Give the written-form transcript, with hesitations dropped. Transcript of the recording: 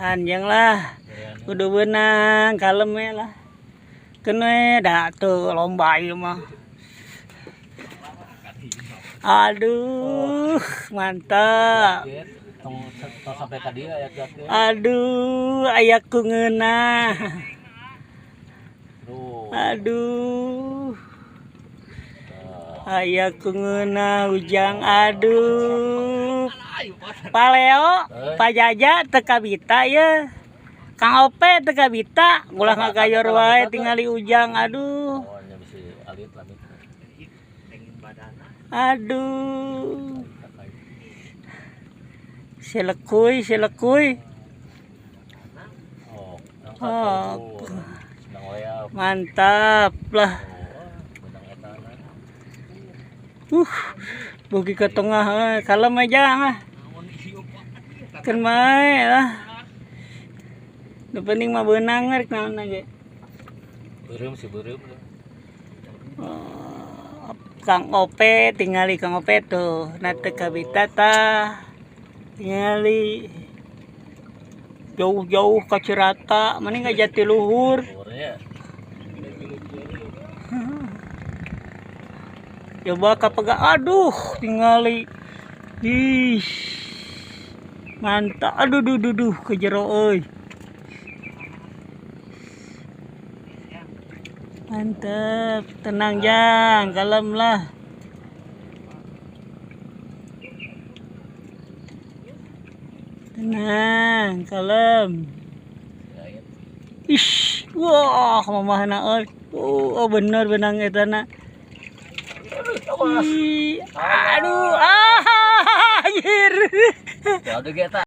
Panjang lah. Kudu beunang kalem we lah. Keun we da teu lomba ieu mah. Aduh, mantap. Tong tong sampai ka dieu aya jaket. Aduh, aya ku ngeunah. Tuh. Aduh. Aya ku ngeunah Ujang, aduh. Pak Leo, Pak Jaja teu kabita ye. Kang Ope teu kabita, ulah ngagayor wae tingali Ujang, aduh. Oh, nya bisi alit lamit. Aduh. Silekuy, silekuy. Oh, angkat. Oh. Senang leap. Mantap lah. Oh, benang eta na. Bugi ke tengah, eh. Kalem aja ah. Keun bae lah. Nu penting mah beunang rek naon ge. Beureum si beureum. Oh, Kang Ope tingali Kang Ope tuh, na teu kabita tah. Tingali jauh-jauh ka Cirata, mending ka Jatiluhur. Luhurnya. Coba kapega, aduh tingali. Ih. Mantap. Aduh duh duh duh ke jero euy. Mantap, tenang Jang, kalem lah. Tenang, kalem. Ish, wah, mamahna euy. Oh, bener benang eta na. Ih, aduh, ah, anjir. Ya udah ge eta.